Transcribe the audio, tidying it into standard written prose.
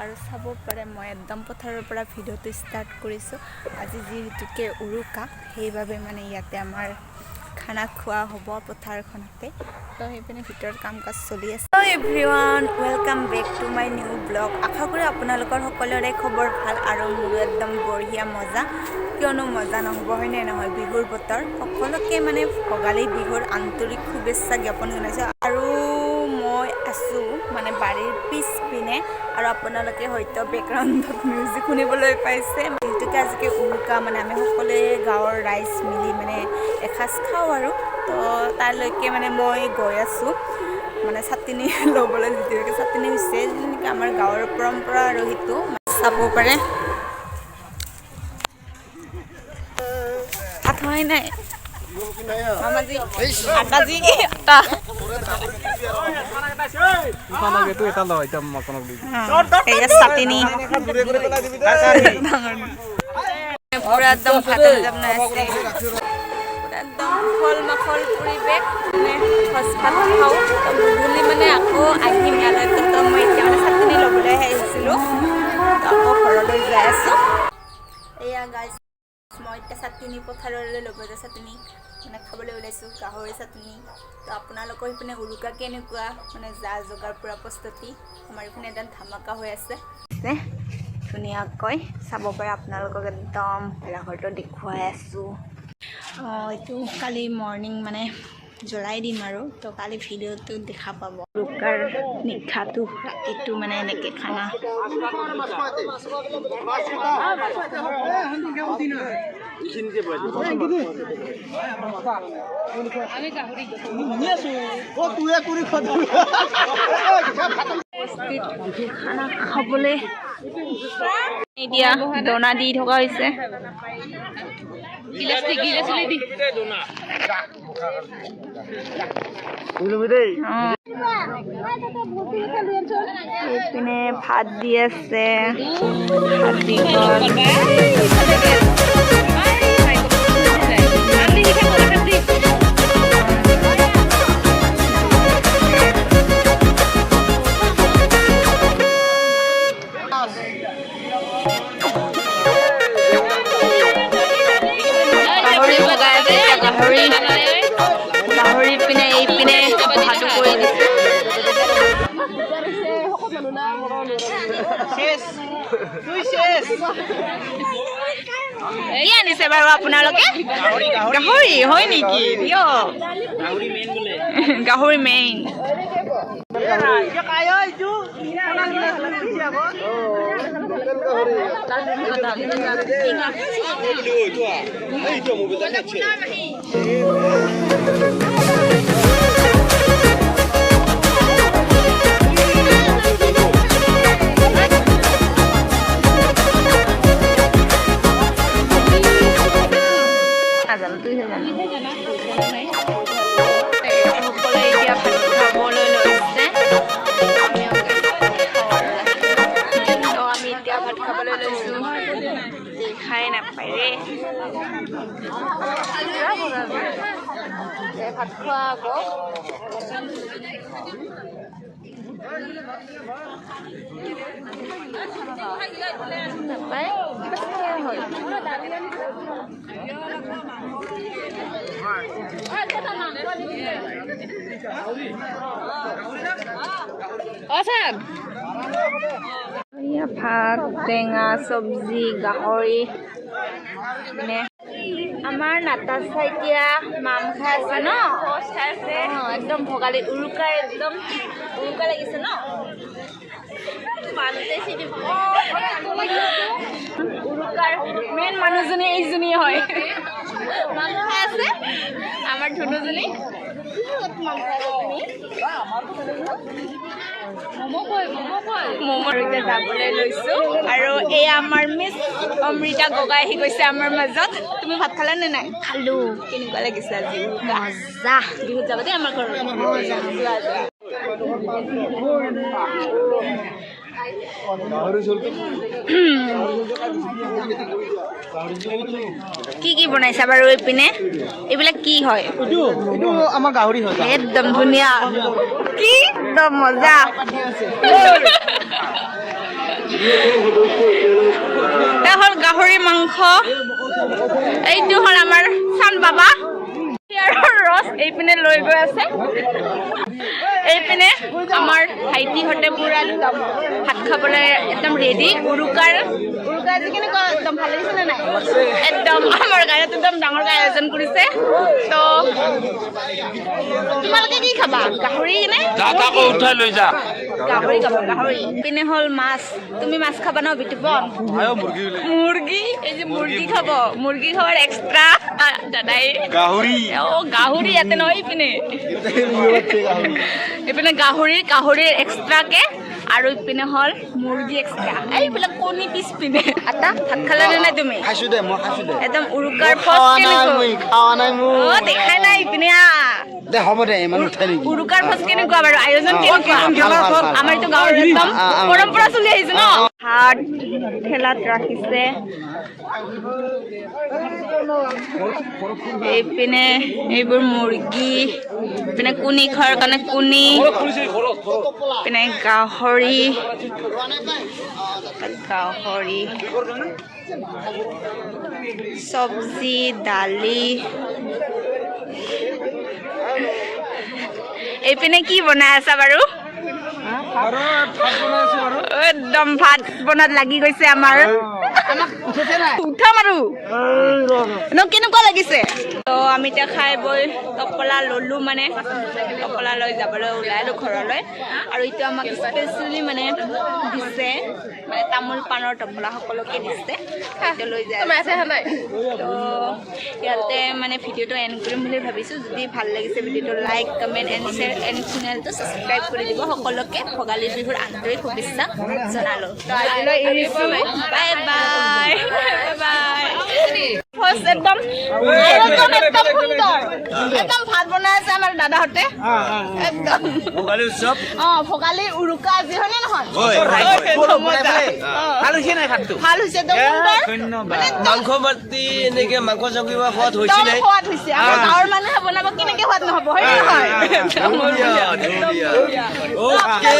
আৰু চাব পাৰে, মই একদম পথাৰৰ পৰা ভিডিঅ'টো ষ্টাৰ্ট কৰিছোঁ। আজি যিহেতুকে উৰুকা, সেইবাবে মানে ইয়াতে আমাৰ খানা খোৱা হ'ব পথাৰখনতে। তো সেইপিনে ভিতৰত কাম কাজ চলি আছে। Hello everyone, welcome back to my new vlog। আশা কৰোঁ আপোনালোকৰ সকলোৰে খবৰ ভাল আৰু মোৰো একদম বঢ়িয়া মজা। কিয়নো মজা নহ'ব, হয়নে নহয়? বিহুৰ বতৰ, সকলোকে মানে ভোগালী বিহুৰ আন্তৰিক শুভেচ্ছা জ্ঞাপন জনাইছোঁ। আৰু মই আছোঁ মানে বাৰীৰ পিছপিনে আৰু আপোনালোকে হয়তো বেকগ্ৰাউণ্ডত মিউজিক শুনিবলৈ পাইছে। যিহেতুকে আজিকে উৰুকা, মানে আমি সকলোৱে গাঁৱৰ ৰাইজ মিলি মানে এসাঁজ খাওঁ আৰু তো তালৈকে মানে মই গৈ আছোঁ মানে চাটনি ল'বলৈ, যিহেতুকে চাটনি হৈছে যেনেকৈ আমাৰ গাঁৱৰ পৰম্পৰা আৰু সেইটো চাব পাৰে। ভাত হোৱাই নাই মামাজী, আটাজী, আটা। এয়া চাটনি পুৰা একদম, ভাত বনাই আছে, পুৰা একদম উখল মাখল পৰিৱেশ। মানে ভোজ ভাত খাওঁ, গধূলি মানে আকৌ আহিম ইয়ালৈ। তো মই এতিয়া মানে চাটনি ল'বলৈ আহিছিলোঁ, তো আকৌ ঘৰলৈ যাই আছোঁ। এয়া গাইজ, মই এতিয়া চাটনি পথাৰলৈ ল'ব যাওঁ। চাটনি মানে খাবলৈ ওলাইছোঁ, গাহৰি চাটনি। তো আপোনালোকৰ সেইপিনে উৰুকা কেনেকুৱা মানে যা যোগাৰ পূৰা প্ৰস্তুতি? আমাৰ এইপিনে একদম ধামাকা হৈ আছে ধুনীয়াকৈ। চাব পাৰে, আপোনালোকক একদম ভেলাঘৰটো দেখুৱাই আছোঁ। এইটো কালি মৰ্ণিং মানে জ্বলাই দিম আৰু তো কালি ভিডিঅ'টো দেখা পাব। উৰুকাৰ নিশাটো, ৰাতিটো মানে এনেকৈ খানা। খানা খাবলৈ এতিয়া দনা দি থকা হৈছে। এইপিনে ভাত দি আছে, ভাত দি গ'ল। গাহৰি বগাই আছে এতিয়া, গাহৰি। গাহৰি পিনে এইপিনে ভাতো কৰি দিছে। কি আনিছে বাৰু আপোনালোকে? গাহৰি হয় নেকি? দিয়ক, গাহৰি মেইন। নাজানো, তুইহে জানো। সকলোৱে এতিয়া ভাত খাবলৈ লৈছে। আমিও খাওঁ আৰু। তো আমি এতিয়া ভাত খাবলৈ লৈছোঁ। খাই নাপায় ৰে ভাত খোৱা আকৌ। নাপায় হ'ল। এয়া ভাত, টেঙা, চব্জি, গাহৰি। মানে আমাৰ নাতাচা এতিয়া মাম খাই আছে ন? খাই আছে একদম ভোগালী উৰুকাৰ, একদম উৰুকা লাগিছে ন? উৰুকাৰ মেইন মানুহজনী এইজনী হয়। মাম খাই আছে আমাৰ ধুনুজনী। ম'ম। এতিয়া যাবলৈ লৈছো আৰু এয়া আমাৰ মিছ অমৃতা গগৈ আহি গৈছে আমাৰ মাজত। তুমি ভাত খালা নে নাই? খালো। কেনেকুৱা লাগিছে আজি উৰুকা? মজা। বিহুত যাবা দেই আমাৰ ঘৰত। যোৱা যোৱা। কি কি বনাইছা বাৰু এইপিনে? এইবিলাক কি হয়? এইটো আমাৰ গাহৰি হয়। একদম ধুনীয়া, কি একদম মজা। এয়া হ'ল গাহৰি মাংস। এইটো হ'ল আমাৰ চান বাবা। কুঁহিয়াৰৰ ৰস এইপিনে লৈ গৈ আছে। এইপিনে আমাৰ ভাইটিহঁতে পুৰা একদম ভাত খাবলৈ একদম ৰেডি। উৰুকাৰ আজি কেনেকুৱা, একদম ভাল লাগিছে নে নাই? একদম আমাৰ গাঁৱত একদম ডাঙৰকৈ আয়োজন কৰিছে। তো তোমালোকে কি খাবা, গাহৰি নে? দাদাকো উঠাই লৈ যা। গাহৰি খাব, গাহৰি। পিনে হ'ল মাছ। তুমি মাছ খাবা ন, বিতুপন? মুৰ্গী, এই যে মুৰ্গী খাব। মুৰ্গী খাৱাৰ এক্সট্ৰা দাদাই। গাহৰি। অ, গাহৰি ইয়াতে নহয়, ইপিনে। এইপিনে গাহৰি, গাহৰিৰ এক্সট্ৰাকে আৰু ইপিনে হ'ল মুৰ্গী এক্সট্ৰা। এইবিলাক কণী পিছপিনে। আটা ভাত খালা নে নাই তুমি? খাইছো দে, মই খাইছো দে। একদম উৰুকাৰ ফচ খোৱা নাই। কেনেকুৱা? মই খোৱা নাই। মোৰ অ, দেখাই নাই, ইপিনে আহ। দে, হ'ব দে, ইমান উঠাই নেকি? উৰুকাৰ ফচ কেনেকুৱা বাৰু? আয়োজন কেনেকুৱা? ভাল, ভাল, ভাল। আমাৰ এইটো গাঁৱৰ একদম অ, অ। পৰম্পৰা চলি আহিছে ন। ভাত ঠেলাত ৰাখিছে। এইপিনে এইবোৰ মুৰ্গী, এইপিনে কুনি খোৱাৰ কাৰণে কুনি, এইপিনে গাহৰি, গাহৰি, চব্জি, দালি। এইপিনে কি বনাই আছা বাৰু? একদম ভাত বনাত লাগি গৈছে আমাৰ। উঠাম আৰু ন, কেনেকুৱা লাগিছে? তো আমি এতিয়া খাই বৈ টপলা ললো, মানে টপলা লৈ যাবলৈ ওলালো ঘৰলৈ। আৰু এইটো আমাক স্পেচিয়েলি মানে দিছে, মানে তামোল পাণৰ টপলা সকলোকে দিছে, সেইটো লৈ যায়। তো ইয়াতে মানে ভিডিঅ'টো এণ্ড কৰিম বুলি ভাবিছোঁ। যদি ভাল লাগিছে ভিডিঅ'টো, like, comment and share and চেনেলটো ছাবস্ক্ৰাইব কৰি দিব। সকলোকে ভোগালী বিহুৰ আন্তৰিক শুভেচ্ছা জনালোঁ। তো আজিলৈ এৰিছোঁ, বাই বাই, bye. First একদম আয়োজন একদম সুন্দৰ। একদম ভাত বনাই আছে আমাৰ দাদাহঁতে একদম। ভোগালী উৎসৱ। অ, ভোগালী উৰুকা আজি, হয়নে নহয়? ভাল হৈছে নাই ভাতটো? ভাল হৈছে, একদম সুন্দৰ। মানে একদম মাংস পাতি এনেকে মাংস চাংস কিবা সোৱাদ হৈছে একদম নাই? সোৱাদ হৈছে। আমাৰ গাঁৱৰ মানুহে বনাব, কেনেকে সোৱাদ নহ'ব, হয়নে নহয়? ধুনীয়া, ধুনীয়া। অ'কে।